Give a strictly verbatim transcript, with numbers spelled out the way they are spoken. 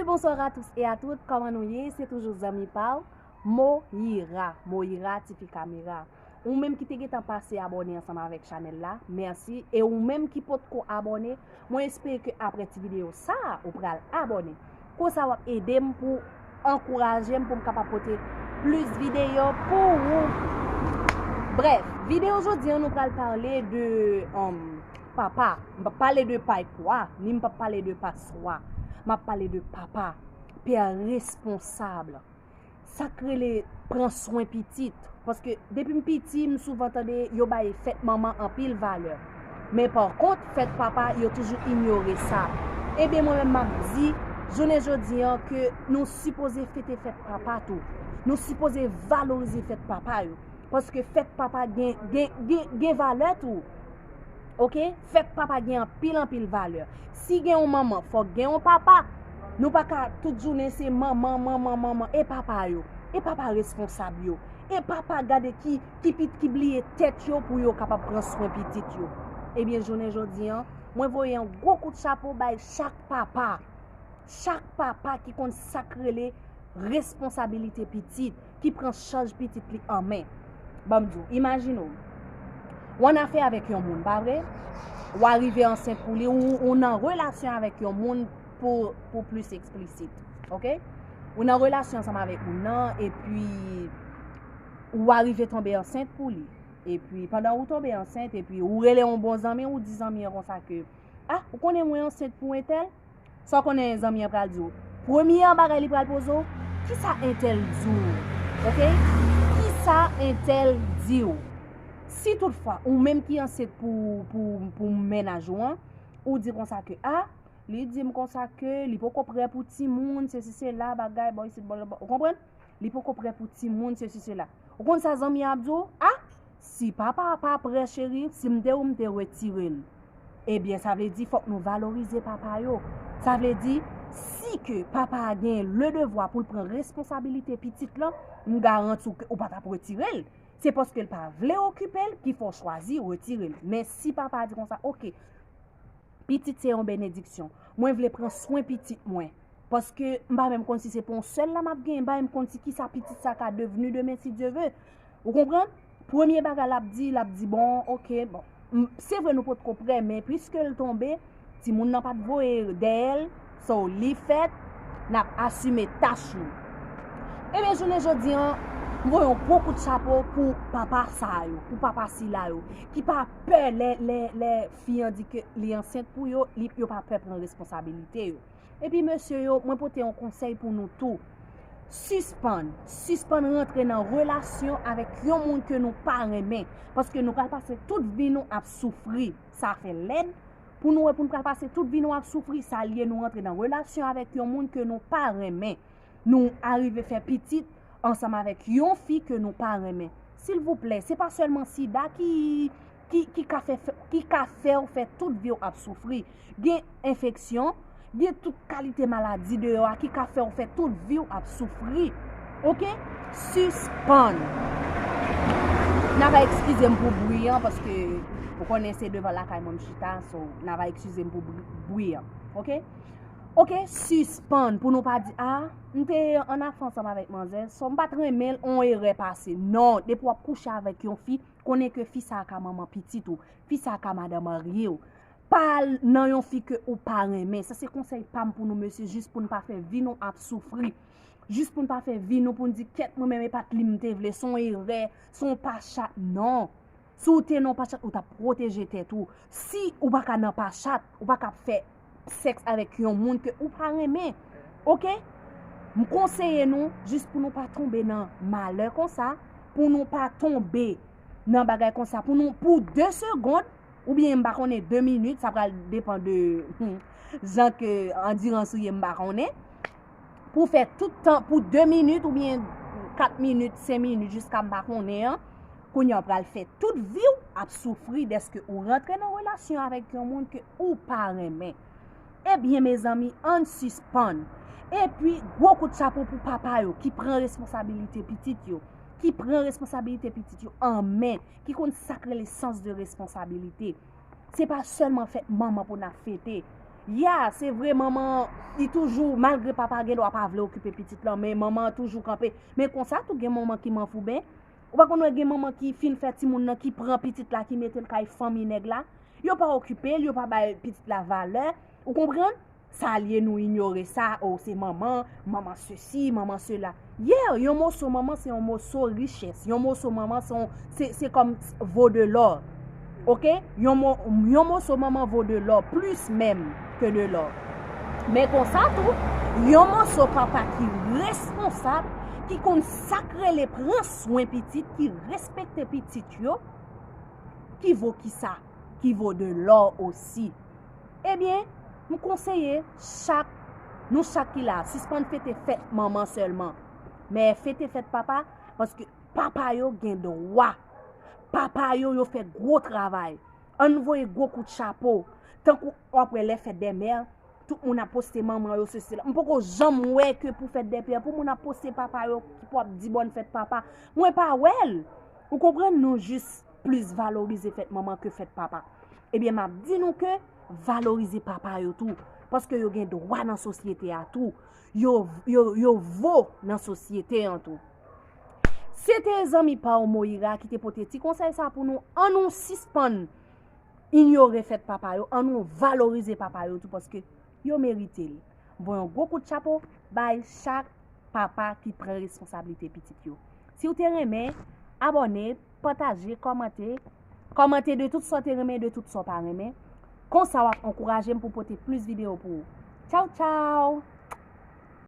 Bonsoir à tous et à toutes, kòman nou ye? Se toujou zanmi pa w, Moira, Moira Tifi Kamera. Ou menm ki te gentan pase abòne ansanm avèk chanèl la, mèsi. E ou menm ki potko abòne, mwen espere ke aprè ti videyo sa a, ou pral abòne. Konsa w ap ede m pou ankouraje m pou m kapab pote plis videyo pou ou. Brèf, videyo jodi an nou pral pale de um, papa. M p ap pale de pa e pwa, ni m p ap pale de pa swa. M ap pale de papa, pè responsab. Sa k rele pran swen pitit. Paske depi m piti, m souvan tande yo bay fèt manman anpil valè. Men pa kont, fèt papa, yo toujou inyore sa. Ebyen, mwen menm, m ap di, jounen jodi an, ke nou sipoze fete fèt papa tou. Nou sipoze valorize fèt papa yo. Paske fèt papa gen, gen, gen, gen valè tou. Oke? Fèt papa gen anpil, anpil valè. Si gen yon manman, fòk gen yon papa. Nou pa ka tout jounen se manman, manman, manman. E papa yo? E papa responsab yo? E papa gade ki, ki pit, ki bliye tèt yo pou yo kapab pran swen pitit yo? Ebyen, jounen jodi an, mwen voye yon gwo kout chapo bay chak papa. Chak papa ki konn sa k rele responsabilite pitit, ki pran chaj pitit li an men. Ban m di w, imajine w, w annafè avèk yon moun, pa vre? W a rive ansent pou li, ou, ou nan relasyon avèk yon moun pou, pou plis eksplisit, oke? Ou nan relasyon ansanm avèk moun nan, epi ou a rive tonbe ansent pou li. Epi pandan ou tonbe ansent, epi ou rele yon bon zanmi, ou di zanmi an konsa ke, ah, ou konnen mwen ansent pou entèl? Sa w konnen zanmi an pral di w? Premye bagay li pral poze w, kisa entèl di w? Oke? Kisa entèl di w? Si toutfwa, ou menm ki ansent pou, pou, pou mennaj ou an, ou di konsa ke, ah, li di m konsa ke li poko prè pou timoun, sesi sela, bagay, bò isit, bò la, ou konprann? Li poko prè pou timoun, sesi sela. Ou konn sa zanmi an ap di w? Ah, si papa a pa prè, cheri, si m te ou, m te retire l. Ebyen, sa vle di fòk nou valorize papa yo. Sa vle di, si ke papa a gen le devwa pou l pran responsabilite pitit lan, m garanti w ke ou pa t ap retire l. Se paske l pa vle okipe l ki fè w chwazi retire l. Men si papa a di konsa, oke, pitit se yon benediksyon. Mwen vle pran swen pitit mwen. Paske m pa menm konn si se pou yon sèl la m ap genyen, m pa menm konn si kisa pitit sa ka devni demen si Dye ve. Ou konprann? Premye bagay l ap di, l ap di, bon, oke, bon. M- Se vre nou potko prè, men piske l tonbe, timoun nan pa t voye dèyè l, so li fèt, n ap asime tach nou. Ebyen, jounen jodi an, m voye yon gwo kout chapo pou papa sa yo, pou papa sila yo, ki pa pè lè, lè, lè fi an di ke li ansent pou yo, li, yo pa pè pran responsabilite yo. Epi mesye yo, mwen pote yon konsèy pou nou tou. Sispann, sispann rantre nan relasyon avèk yon moun ke nou pa renmen, paske nou pral pase tout vi nou ap soufri. Sa fè lèd pou nou wè pou nou pral pase tout vi nou ap soufri. Sa l ye nou rantre nan relasyon avèk yon moun ke nou pa renmen. Nou arive fè pitit ansanm avèk yon fi ke nou pa renmen. Silvouplè, se pa sèlman sida ki, ki, ki ka fè, ki ka fè w fè tout vi w ap soufri. Gen enfeksyon, gen tout kalite maladi deyò a ki ka fè w fè tout vi w ap soufri. Oke? Sispann. N a va eskize m pou bri an, paske ou konnen se devan lakay mwen m chita, so n a va eskize m pou bri, bri an. Oke? Oke, sispann pou nou pa di, ah, m te annafè ansanm avèk manzè, so m pa t renmen l, on erè pase. Non, depi w ap kouche avèk yon fi, konnen ke fi sa a ka manman pitit ou, fi sa a ka madan marye w. Pa al nan yon fi ke ou pa renmen. Sa se konsèy pa m pou nou mesye, jis pou n pa fè vi nou ap soufri. Jis pou n pa fè vi nou pou n di, kèt, mwen menm e pa t li m te vle, se yon erè, se yon pa chat. Non. Si w te nan yon pa chat, ou t ap pwoteje tèt ou. Si ou pa ka nan pa chat, ou pa ka ap fè sèks avèk yon moun ke ou pa renmen. Oke? M konseye nou, jis pou nou pa tonbe nan malè konsa, pou nou pa tonbe nan bagay konsa, pou nou, pou de segond, oubyen m pa konnen de minit, sa pral depan de jan ke andirans ou ye, m pa konnen. Pou fè tout tan, pou de minit oubyen kat minit, senk minit, jiska m pa konnen an, kounye a w pral fè tout vi w ap soufri dèske ou rantre nan relasyon avèk yon moun ke ou pa renmen. Ebyen, mezanmi, ann sispann. Epi, gwo kout chapo pou papa yo ki pran responsabilite pitit yo, ki pran responsabilite pitit yo an men, ki konn sa k rele sans de responsabilite. Se pa sèlman fèt manman pou n ap fete. Ya, se vre, manman li toujou, malgre papa gen dwa pa vle okipe pitit lan, men manman an toujou kanpe. Men konsa tou, gen manman ki manfouben. Ou pa konn wè gen manman ki fin fè timoun nan, ki pran pitit la, ki mete l kay fanmi nèg la. Yo pa okipe l, yo pa bay pitit la valè. Ou konprann? Sa l ye, nou inyore sa. Oh, se manman, manman sesi, manman sela. Yeah, yon moso manman se yon moso richès. Yon moso manman se yon, se, se kòm vo de lò. Oke? Yon mo, yon moso manman vo de lò, plis menm ke de lò. Men konsa tou, yon moso papa ki responsab, ki konn sa k rele pran swen pitit, ki respekte pitit yo, ki vo kisa? Ki vo de lò osi. Ebyen, m konseye chak, nou chak ki la, sispann fete fèt manman sèlman. Men fete fèt papa, paske papa yo gen dwa. Papa yo, yo fè gwo travay. Ann voye gwo kout chapo. Tankou w ap wè lè fèt dè mè, tout moun ap poste manman yo, sesi la. M poko janm wè ke pou fèt dè pè, pou moun ap poste papa yo, ki pou ap di bòn fèt papa. Mwen pa wè l. Ou konprann? Nou jis plis valorize fèt manman ke fèt papa. Ebyen, m ap di nou ke valorize papa yo tou. Paske yo gen dwa nan sosyete a tou. Yo, yo, yo vo nan sosyete an tou. Se te zanmi pa w Moira ki te pote ti konsèy sa pou nou. An nou sispann inyore fèt papa yo, an nou valorize papa yo tou, paske yo merite l. M voye yon gwo kout chapo bay chak papa ki pran responsablite pitit yo. Si w te renmen, abòne, pataje, kòmante. Kòmante de tout sa w te renmen, de tout sa w pa renmen. Konsa w ap ankouraje m pou pote plis videyo pou ou. Tchaw, tchaw!